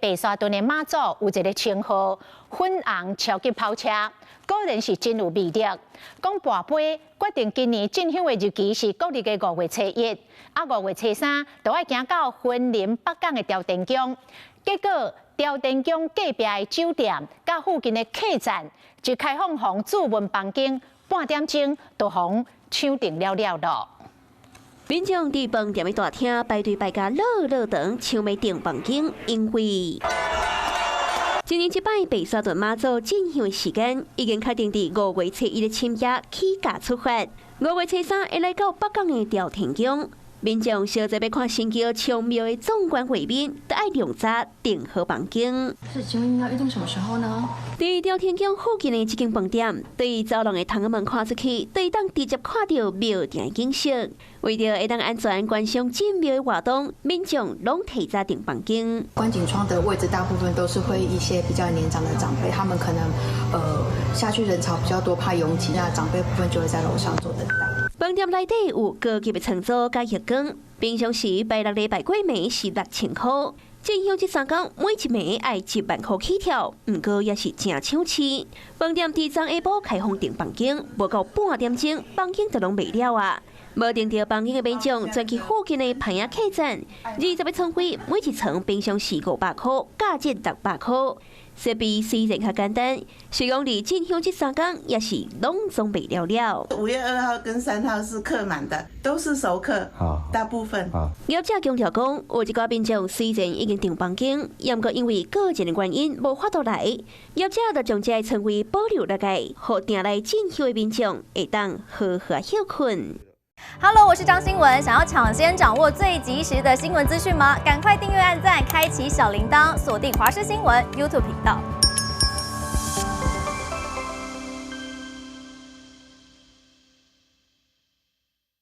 白沙屯的媽祖有一个稱號——粉紅超級跑車，果然是真有魅力。講跋杯決定今年進香的日期是國曆的五月初一，啊五月初三就愛行到雲林北港的朝天宮。結果朝天宮隔壁的酒店佮附近的客棧一開放予注文房間，半點鐘就予搶訂了了囉。民眾佇飯店的大廳排隊排甲落落長，搶欲訂房間，因為今年這擺白沙屯媽祖進香的時間已經確定佇五月初一的深夜起駕出發，五月初三會來到北港的朝天宮。民眾小濟欲看神轎衝廟的壯觀畫面，都愛量早訂好房間。是，請問您要預定什麼時候呢？佇朝天宮附近的這間飯店，對走廊的窗仔門看出去，會當直接看著廟埕的景色。為著會當安全觀賞進廟的活動，民眾攏提早訂房間。觀景窗的位置大部分都是會一些比較年長的長輩，他們可能下去人潮比較多，怕擁擠，那長輩部分就會在樓上做等待。飯店內底有高級的床組佮浴缸，平常時拜六禮拜過暝是6000箍。進香這三工，每一暝愛1萬箍起跳，毋過也是誠搶市。飯店佇昨下晡開放訂房間，無夠半點鐘，房間就攏賣了啊！無訂著房間的民眾，轉去附近的棚仔客棧，20個床位，每一床平常是500箍，加折600箍。設備雖然較簡單，是講佇進香這三工也是攏總賣了了。5月2號跟3號是客滿的，都是熟客，大部分。業者強調講，有一寡民眾雖然已經訂房間，毋過因為個人的原因無法度來，業者就將這个床位保留落來，予訂來進香的民眾會當好好歇睏。 Hello，我是張新文。想要搶先掌握最及時的新聞資訊嗎？趕快訂閱、按讚、開啟小鈴鐺，鎖定華視新聞 YouTube 頻道。